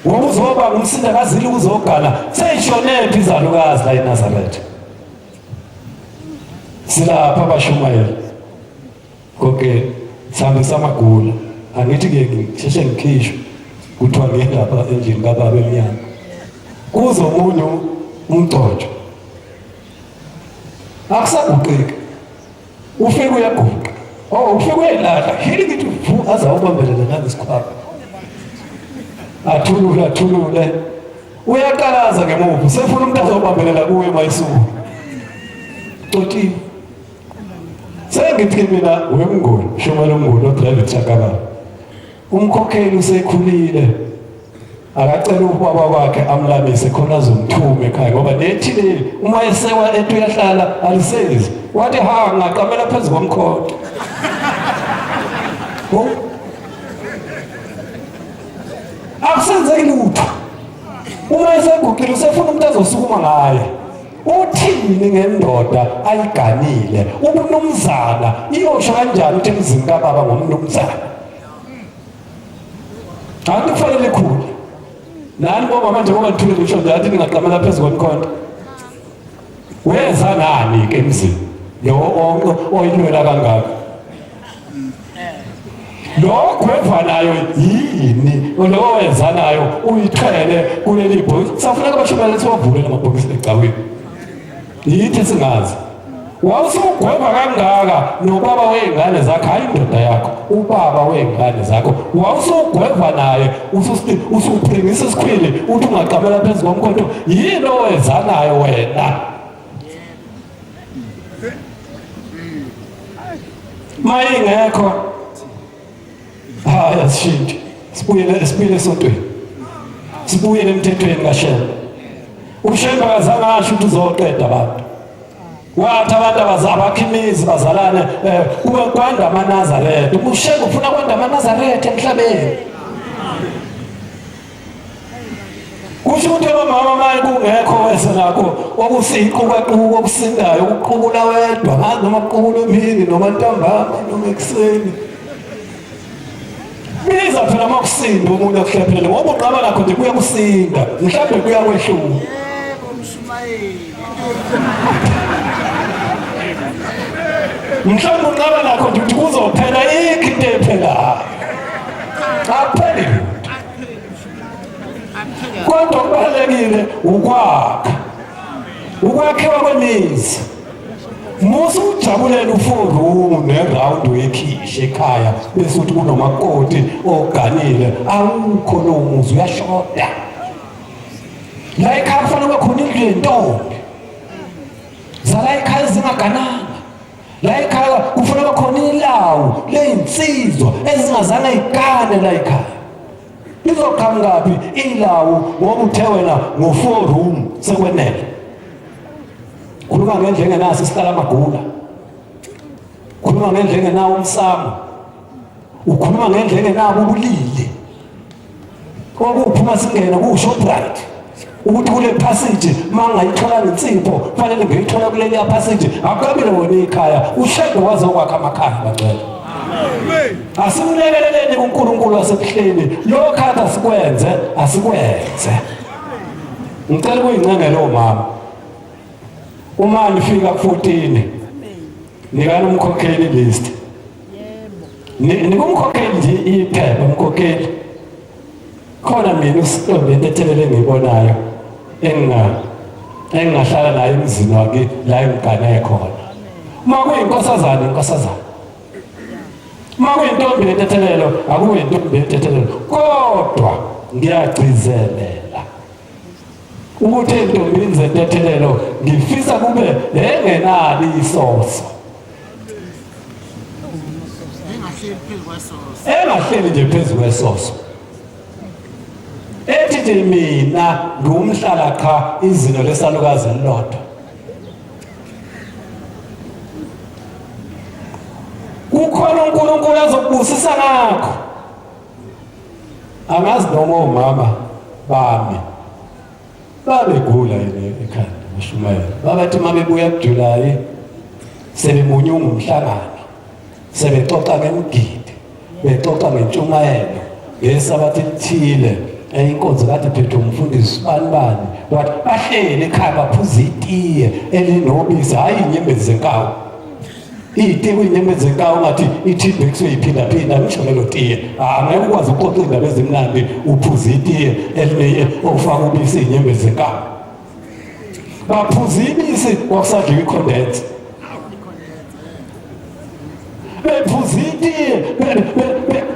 Ngoba uzoba ngumsinda kazili uzogana seyishonephi izalukazi la eNazaretha. Silapha abashumayeli. Konke sihambisa amagula. Angithi ke ngisheshe ngikhishwe kuthiwa ngiye lapha endlini kababa emnyango. Kuze omunye umgcotsho. Akusaguqeki. Ufike uyaguqa. Oh, ufike uyayilahla. Hili ngithi vu aze awubambelela nangesikhwama. Athulule athulule. Uyaqalaza ngemuva. Usefuna umuntu azobambelela kuye mayisuka. Xoxiwe. Sengithi mina wemnguni, shumela umnguni odrive truck kababa. Umkhokheli usekhulile. Akacela ubaba wakhe amlamise khona azomthuma ekhaya ngoba nethi leli uma esewa ethi uyahlala alisezi. Wathi ha ngaqamela phezu komkhonto. Akusenzeki lutho. Uma eseguqile usefuna umuntu azosukuma ngaye. Uthini ngendoda ayiganile? Ubunumzana iyosho kanjani ukuthi emzini kababa ngomnumzana? Anti kufanele ikhule. Nani bomama njengoba nithule ngisho nje athi ningaqamela phezu komkhonto. Weza nani ke emzini? Lo oyinwela kangaka. Lo gweva nayo yini? Lo wenza nayo uyithwele kuleli bhokisi. Safuneka abashumayeli siwavule lamabhokisi ecaweni. Yithi singazi. Wawusugweva kangaka nobaba wey'ngane zakho, hhayi indoda yakho, ubaba wey'ngane zakho. Wawusugweva naye, usuphringisa isikhwili, uthi ungaqamela phezu komkhonto. Yini owenza nayo wena? Mayingekho hayi asishintshe sibuyele sibuyele esontweni sibuyele emthethweni kaShembe uShembe akazange asho ukuthi uzoqeda abantu wathi abantu abakha imizi bazalane eh, kube kwanda amaNazaretha uShembe ufuna kwanda amaNazaretha emhlabeni Kusho ukuthi abamama manje kungekho wese nakho okusiqukaquka okusindayo ukuqubula wedwa ngazi noma kuqubula emini noma ntambama noma ekuseni. Biza phela uma kusinda omunye akuhlephele ngoba uqaba nakho nje kuya kusinda mhlawumbe kuya kwehluka. Yebo mshumayeli. Mhlawumbe uqaba nakho nje ukuthi kuzophela ikho into ephelayo. Akupheli lutho. Kodwa kubalulekile ukwakha ukwakhiwa kwemizi musa ukujabulela u-four room neround wekhishi ekhaya bese uthi kunomakoti oganile awukho lowo muzi uyashoda la ekhaya kufanele kube khona indlu yentombi zala ekhaya zingagananga La ekhaya kufuneka khona ilawu leyinsizwa ezingazange ikane la ekhaya. Lizoqhamukaphi ilawu ngoba uthe wena ngo-four room sekwenele. Khuluma ngendlu engenaso isihlala amagula. Khuluma ngendlu engenawo umsamo. Ukhuluma ngendlu engenabo ubulili. Kwakuphuma singena ku-Shoprite ukuthi kule passage mangayithola ngensipho kufanele ngiyithola kuleliya passage akukabile wona ikhaya ushede waze ukwakha amakhaya bangcwele asimlekeleleni kuNkulunkulu wasebuhleni lokho athi asikwenze asikwenze ngicela ukuyincengela omama uma nifika ku-14 nikani umkhokheli list nikumkhokheli nje iphepha umkhokheli khona mina usitombi into ethelele engiyibonayo enginga engingahlala naye emzini waki la engigane khona uma kuyinkosazana inkosazana uma kuyintombi yentethelelo akuyintombi yentethelelo kodwa ngiyagcizelela ukuthi ey'ntombini zentethelelo ngifisa kube engenalo isoso engahleli nje phezu kwesoso ethi nje mina ngiwumhlala qha izinto lesalukazi elilodwa kukhona uNkulunkulu azokubusisa ngakho angazi noma omama bami Babegula yini ekhanda bashumayela. Babathi uma bebuya kuJulayi sebemunyunga umhlangano, sebexoxa ngemigidi, bexoxa ngentshumayelo ngesabatha elithile inkonzo kade phethwe umfundisi bani bani wathi bahlele ekhaya baphuza itiye elinobisi hhayi inyembezi zenkawu itiye kuyinyembezi zenkawu ungathi i-tea bag soyiphindaphinda ngisho lelo tiye angeke ukwazi ukuxoxa iy'ndaba ezimnandi uphuza itiye elineye ofaka ubisi iy'nyembezi zenkawu baphuza ibisi kwakusadliwa ikhondense bephuza itiye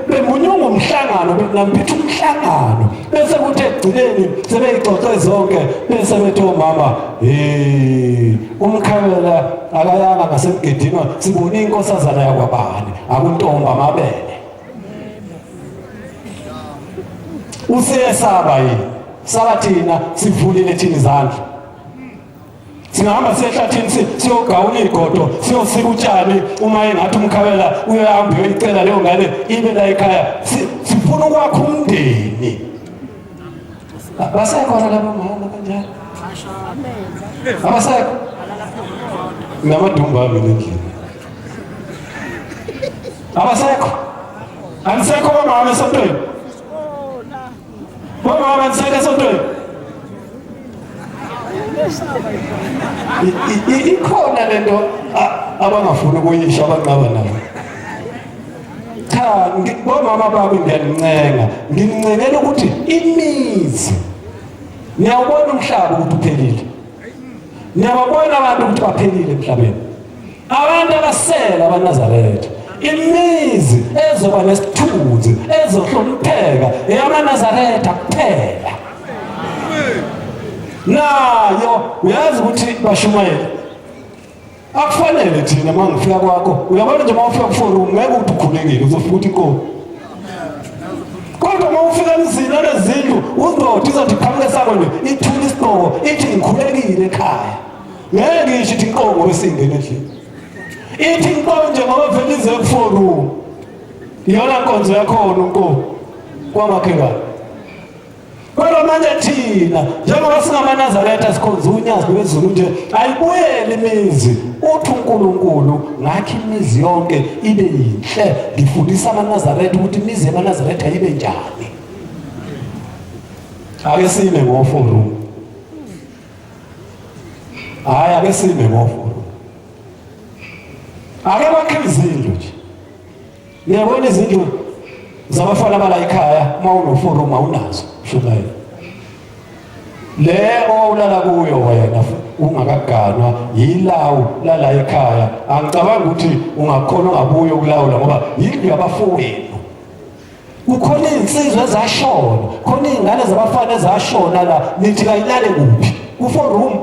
bemunyunga umhlangano benambitha umhlangano bese kuthi ekugcineni sebeyixoxe zonke bese bethi omama hey umkhabela akayanga ngasemgidini sibone inkosazana yakwabani akuntomba amabele useyesaba yini saba thina sivulile thina izandla Singahamba siye ehlathini siyogawula igodo, siyosika utshani uma engathi umkhabela uyahamba uyoyicela leyo ngane ibe la ekhaya. Sifuna ukwakha umndeni. Basekhona labo mama kanjalo. Abasekho. Namadumba ami endlini. Abasekho. Anisekho bomama esontweni. Bomama anisekho esontweni. Ikhona lento abangafuni ukuyisho abanqaba nayo. Cha, bomama bami ngiyanincenga, nginincengela ukuthi imizi niyawubona umhlaba ukuthi uphelile. Niyababona abantu ukuthi baphelile emhlabeni. Abantu abasele abaNazaretha imizi ezoba nesithunzi ezohlonipheka eyamaNazaretha kuphela. Nayo uyazi ukuthi bashumayela akufanele thina uma ngifika kwakho uyabona nje uma ufika kuforum ngeke uthi ukhulekile uzofika uthi inkosi kodwa uma ufika emzini onezindlu uzothi izothi qhamuke sakho nje ithule isigqoko ithi ngikhulekile ekhaya ngeke ngisho ithi inkomo bese ingena endlini ithi inkomo nje ngoba vele ize kuforum iyona nkonzo yakhona unkomo kwamakhelwane Kodwa manje thina njengoba singamaNazaretha sikhonza unyazi lwezulu nje ayibuyele imizi uthi uNkulunkulu ngakho imizi yonke ibe yinhle ngifundisa amaNazaretha ukuthi imizi yamaNazaretha ibe njani ake sime ngoforum hayi ake sime ngoforum ake bakhe izindlu nje Niyabona izindlu zabafana bala ekhaya uma unoforum awunazo shumayela. Le owulala kuyo wena ungakaganwa yilawu lala ekhaya angicabangi ukuthi ungakhona ungabuye ukulawula ngoba yindlu yabafowenu kukhona iy'nsizwa ezashona khona iy'ngane zabafana ezashona la nithi kayilale kuphi ku-four room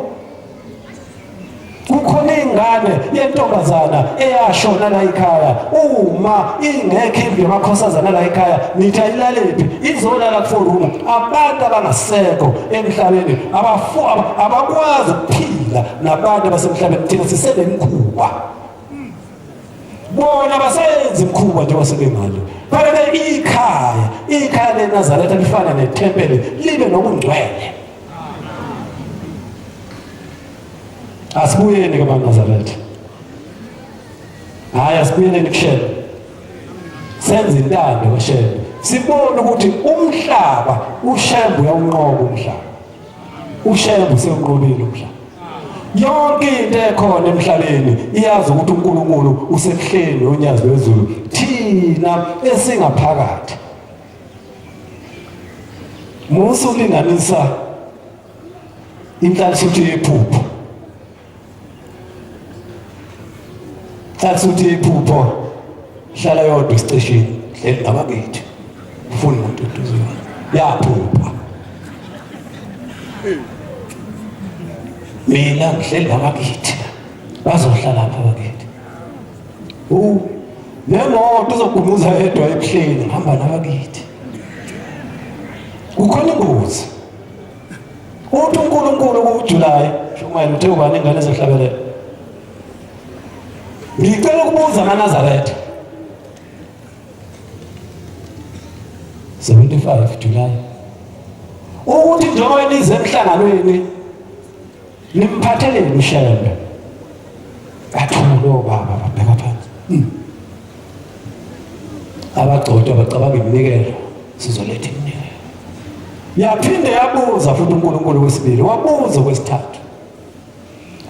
Kukhona ingane yentombazana eyashona la ekhaya uma ingekho indlu yamakhosazana la ekhaya nithi ayilalephi izolala kuforumu abantu abangasekho emhlabeni abafu abakwazi ukuphila nabantu abasemhlabeni thina sisenemikhuba bona basayenza imikhuba njengoba sebengale fanele ikhaya ikhaya leNazaretha lifana nethempeli libe nokungcwele Asibuyeni ke maNazaretha. Hayi asibuyeleni kuShembe. Senze intando kaShembe. Sibone ukuthi umhlaba uShembe uyawunqoba umhlaba. UShembe usewunqobile umhlaba. Yonke into ekhona emhlabeni iyazi ukuthi uNkulunkulu usebuhleni onyazi lwezulu. Thina esingaphakathi. Musa ulinganisa inhlanhla yephupho inhlanhla yephupho hlala yodwa esiceshini hleli nabakithi ufuni umuntu eduze yaphupha mina ngihleli nabakithi bazohlala lapha bakithi u nemoto uzogumuza yedwa ebuhleni ngihamba nabakithi kukhona ingozi Uthi uNkulunkulu kuJuly, shumayela uthe ubani ingane ezohlabelela. Ngicela ukubuza amaNazaretha. 75 July. Ukuthi njengoba nize emhlanganweni nimphatheleni uShembe. Bathula obaba babheka phansi. Abagcotshwa bacabanga iminikelo, sizoletha iminikelo. Yaphinde yabuza futhi uNkulunkulu kwesibili, wabuza kwesithathu.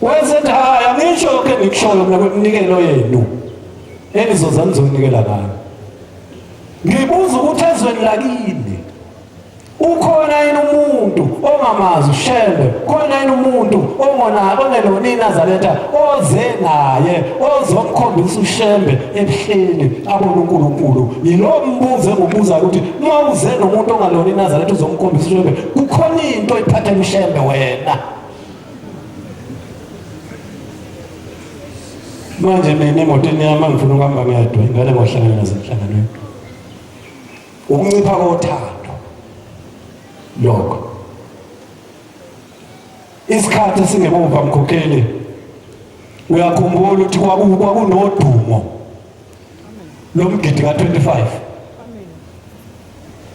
Wayesethi hayi angisho lokho engikushoyo mina kweminikelo yenu enizoza nizonikela ngayo. Ngibuza ukuthi ezweni lakini ukhona yini umuntu ongamazi uShembe, khona yini umuntu ongona ongelona iNazaretha oze naye ozomkhombisa uShembe ebuhleni abone uNkulunkulu. Yilo mbuzo engubuza ukuthi uma uze nomuntu ongalona iNazaretha uzomkhombisa uShembe, kukhona into iphathela uShembe wena. Manje mina emotweni yami angifuna ukuhamba ngedwa, ingane ngohlangana nazo emhlanganweni. Ukuncipha kothando lokho. Isikhathi esingemuva mkhokheli, uyakhumbula ukuthi kwakunodumo lomgidi ka-25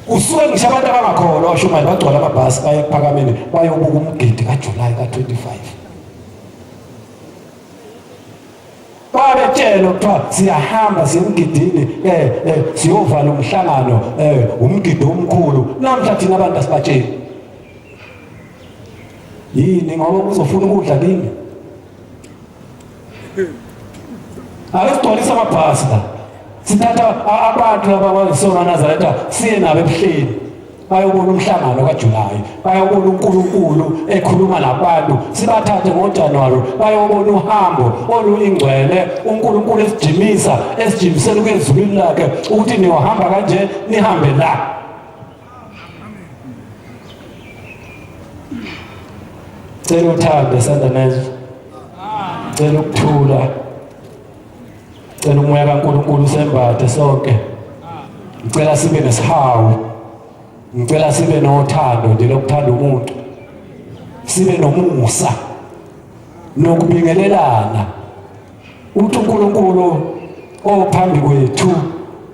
usuke ngisho abantu abangakholwa washumayela bagcwala amabhasi baye ekuphakameni bayobuka umgidi kaJulayi ka-25. Babetshelwa kuthiwa siyahamba siye emgidini siyovala umhlangano umgidi omkhulu. Namhla thina abantu asibatsheli yini ngoba uzofuna ukudla kini. Ake sigcwalise amabhasi la, sithatha abantu laba abangesona Nazaretha siye nabo ebuhleni bayobona umhlangano kaJulayi, bayobona uNkulunkulu ekhuluma nabantu, sibathathe ngoJanuwari bayobona uhambo oluyingcwele uNkulunkulu esijimisa esijimisela ukuya ezulwini lakhe ukuthi niyohamba kanje nihambe la. Cela uthando sanda nezwe, cela ukuthula, cela umoya kaNkulunkulu usembathe sonke. Ngicela sibe nesihawu, ngicela sibe nothando nje lokuthanda umuntu, sibe nomusa nokubingelelana. Uthi uNkulunkulu ophambi kwethu,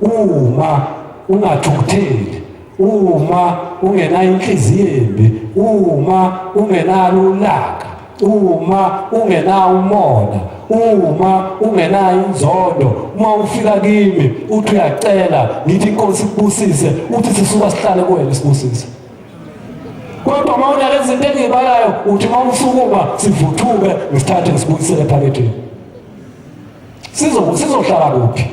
uma ungathukutheli, uma ungenayo inhliziyo embi, uma ungenalo ulaka, uma ungenawo umona, uma ungenayo inzondo, uma ufika kimi uthi uyacela, ngithi inkosi ikubusise, uthi sisuka sihlale kuwena isibusise. Kodwa uma unalezi zinto engiyibalayo uthi uma usukuma sivuthuke ngisithathe ngisibuyisele ephaketheni. Sizohlala kuphi?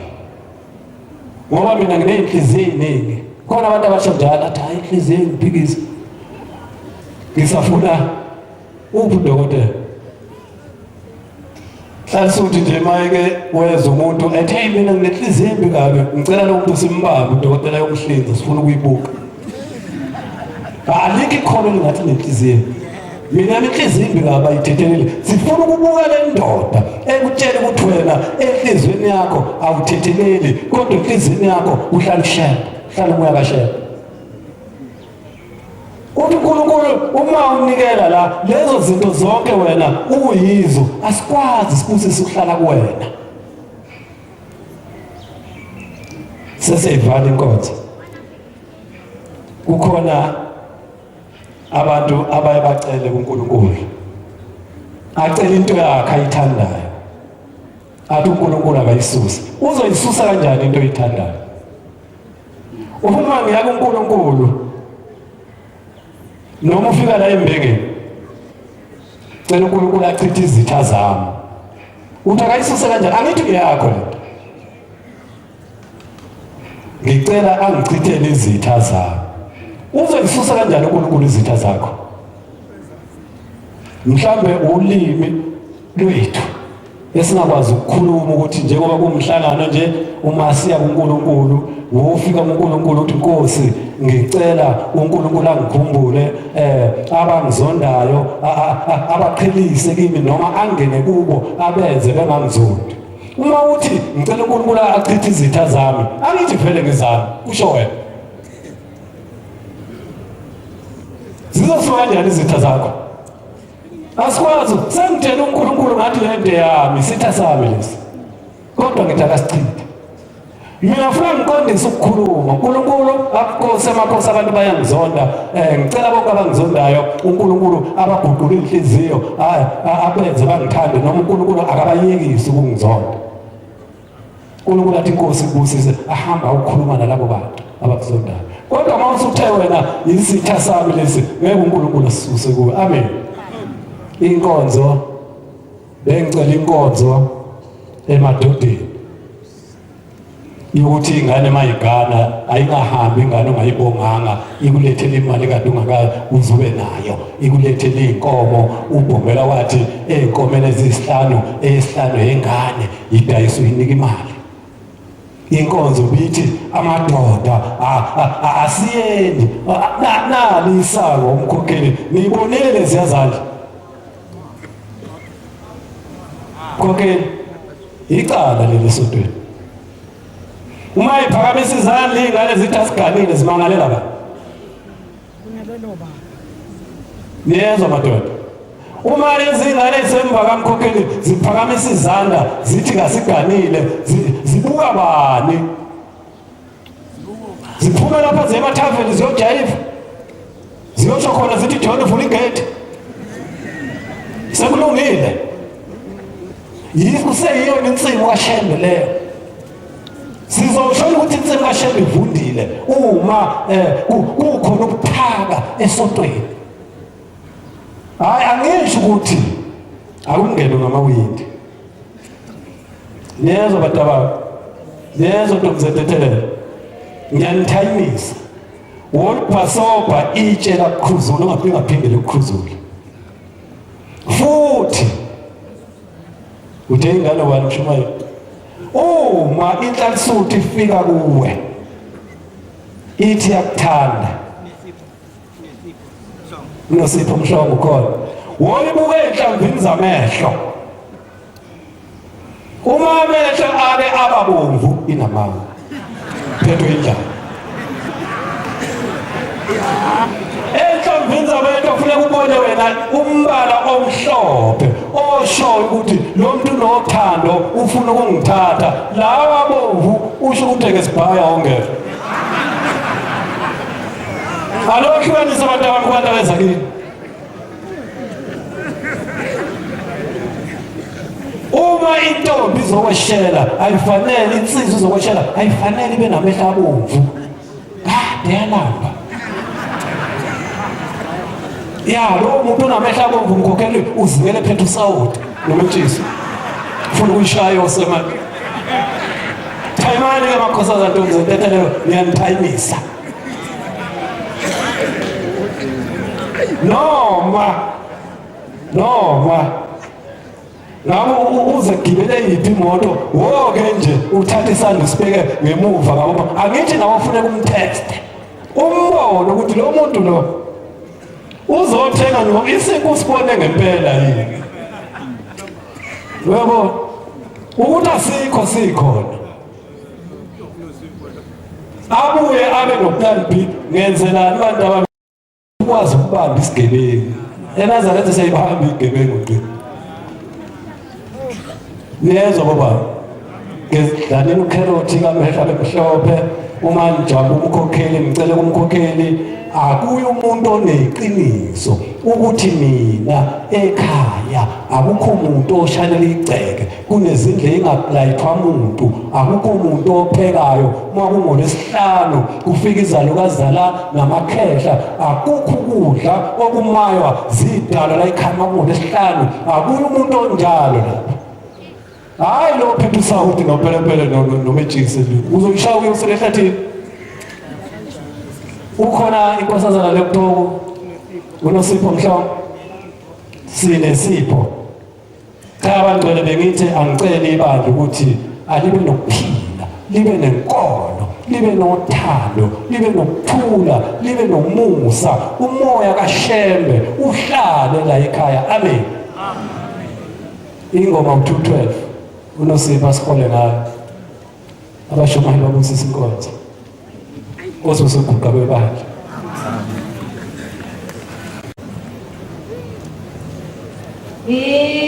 Ngoba mina nginey'nhliziyo ey'ningi. Khona abantu abasho njalo athi hayi inhliziyo engiphikisa. Ngisafuna uphi udokotela? Hlalisa ukuthi nje mayeke weza umuntu ethi hey mina nginenhliziyo embi kabi, ngicela lo muntu simbambe udokotela yomhlinza sifuna ukuyibuka. Alikho ikhono elingathi nenhliziyo. Mina inhliziyo imbi kabi ayithetheleli. Sifuna ukubuka le ndoda ekutshela ukuthi wena enhliziyweni yakho awuthetheleli, kodwa enhliziyweni yakho uhlala ushembe, uhlala umoya kashembe. Uthi uNkulunkulu uma unikela la lezo zinto zonke wena uyizo, asikwazi sibusise ukuhlala kuwena. Sesiyivala inkonzo. Kukhona abantu abaye bacele kuNkulunkulu, acele into yakhe ayithandayo, athi uNkulunkulu akayisuse. Uzoyisusa kanjani into oyithandayo? Uma ngiya kuNkulunkulu noma ufika la embekeni, cela uNkulunkulu achithe izitha zami, uthi akayisuse kanjani? Angithi ngeyakho lento, ngicela angichithele izitha zami. Uzoyisusa kanjani uNkulunkulu izitha zakho? Mhlambe ulimi lwethu esingakwazi ukukhuluma ukuthi njengoba kuwumhlangano nje, uma siya kuNkulunkulu, wofika kuNkulunkulu uthi Nkosi ngicela uNkulunkulu angikhumbule, abangizondayo abaqhelise kimi noma angene kubo abenze bengangizondi. Uma uthi ngicela uNkulunkulu achithe izitha zami, angithi vele ngizami, kusho wena. Zizosuka kanjani izitha zakho? Asikwazi. Sengitshela uNkulunkulu ngathi le nto yami, isitha sami lesi, kodwa ngithi akasichithe. Mina ngifuna ngiqondise ukukhuluma. uNkulunkulu akukose amakhosi abantu bayangizonda. Eh ngicela bonke abangizondayo uNkulunkulu abaguqule inhliziyo abenze bangithande noma uNkulunkulu akabayekisi ukungizonda. uNkulunkulu athi inkosi ibusise ahamba ukukhuluma nalabo bantu abakuzondayo. Kodwa uma usuthe wena isitha sami lesi ngeke uNkulunkulu asisuse kuwe. Amen. Inkonzo bengicela inkonzo emadodeni yokuthi ingane mayigana ayingahambi ingane ungayibonganga ikulethele imali kade ungakazi uzube nayo ikulethele iy'nkomo ubhombela wathi ey'nkomeni eziyisihlanu eyesihlanu yengane idayisa uyinika imali inkonzo bithi amadoda asiyeni nali isango umkhokheli niyibonile leziya zandla Mkhokheli icala leli esontweni uma iphakamisa izandla iy'ngane zithi asiganile zimangalela ba niyezwa madoda uma lezi ngane zisemva kamkhokheli ziphakamisa izandla zithi kasiganile zibuka bani ziphume lapha ziye emathaveni ziyojayiva ziyosho khona zithi John uvula igate sekulungile kuseyiyona insimu kaShembe leyo sizosho ukuthi insimu kaShembe ivundile uma eh, kukhona ubuthaka esontweni hayi angisho ukuthi akungenwe ngamawindi niyezwa bantabami niyezwa ntombi zentethelelo ngiyanithayimisa wolubhasobha itshe lakuqhuzula ungaphinde ungaphinde likuqhuzule futhi uthe ingane wani mshumayeli uma inhlansuthi ifika kuwe ithi yakuthanda unosipho mhlongo khona woyibuke enhlamvini zamehlo uma amehlo ake aba bomvu inamanga phethwe injani enhlamvini zamehlo kufuneka ubone wena umbala omhlophe oshoyo ukuthi lo muntu unothando ufuna ukungithatha lawa bomvu usho ukuthi ke sibhaya ongekho Alohlukanisa abantu abami kubantu abeza kini. Uma intombi izokweshela ayifanele insizwa izokweshela ayifanele ibe namehlo abomvu. Kade yalamba. Ya lo muntu onamehlo abomvu mkhokheli uzimele phethe usawoti nometshisi. Ufuna ukuyishaya yose manje. Thayimani ke makhosazana ntombi zentethelelo niyanithayimisa. Noma noma ngabe uze gibele yiphi imoto woke nje uthatha isandla usibeke ngemuva ngabo angithi nawe ufuneka umteste umbone ukuthi lo muntu lo uzothenga no isinkwa usibone ngempela yini uyabo ukuthi asikho sikhona abuye abe noplan B ngenzelani abantu abami ukwazi ukubamba isigebengu eNazaretha siyayibamba igebengu gqi niyezwa baba ngidlalela ukherothi kamehlo abemhlophe uma ngijabu umkhokheli ngicele kumkhokheli akuye umuntu oneqiniso ukuthi mina ekhaya akukho muntu oshanela igceke kunezindlu engalayithwa muntu akukho muntu ophekayo uma kungolwesihlanu kufika izalukazala namakhehla akukho ukudla okumaywa zidalwa la ekhaya uma kungolwesihlanu akuye umuntu onjalo lapha hhayi lo phepha usawuti nopelepele nometshisi uzoyishaya uyosela ehlathini ukhona inkosazana lekutoko unosipho mhlongo sinesipho Cha bangcwele bengithi angicele ibandla ukuthi alibe nokuphila, libe nenkolo, libe nothando, libe nokuthula, libe nomusa, umoya kaShembe uhlale la ekhaya. Amen. Ingoma u212 unosipha sihole ngayo. Abashumayeli babusisa inkonzo. Nkosi usuguqa kwebandla. Amen.